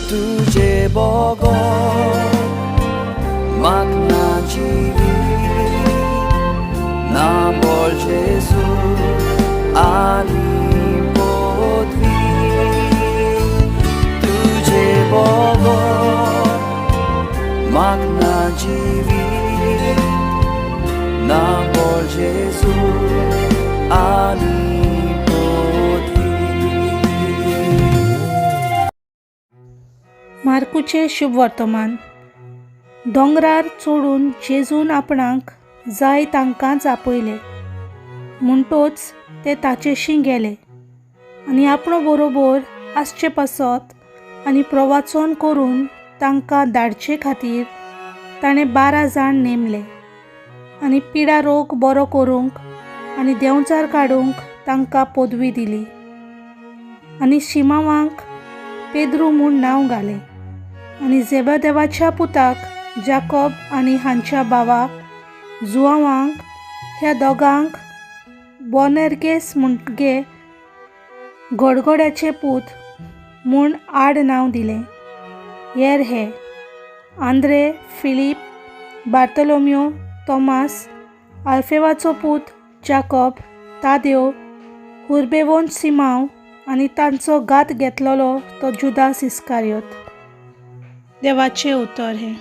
तुजे बगर म्हाक ना जिवीत ना बोल जेजू आनी पदवी तुजे बगर म्हाक ना जिवीत ना बोल जेजू आनी पदवी. मार्कुचें शुभवर्तमान. दोंगरार चडून जेजून आपणाक जाय तांकांच आपयले, म्हणटोच ते ताचेशी गेले आनी आपणो बरोबर आसचे पासत आनी प्रवाचन करून तांकां धाडचे खातीर ताणें 12 जाण नेमले आनी पिडा रोग बरो करूंक आनी देंवचार काडूंक तांकां पदवी दिली आनी शिमावांक पेद्रू म्हूण नांव घालें आनी जेबेदेवाच्या पुताक जाकोब आनी हांच्या भावा जुआवांक ह्या दोगांक बोनेर्गेस म्हणगे गडगड्याचे पूत म्हूण आड नांव दिलें. येर हे आंद्रे, फिलीप, बार्तलोमियो, तोमास, आल्फेवाचो पूत जाकोब, तादेव, हुर्बेवोन सिमांव आनी तांचो घात घेतलेलो तो जुदास इस्कारियोत. देवाचें उतर हें.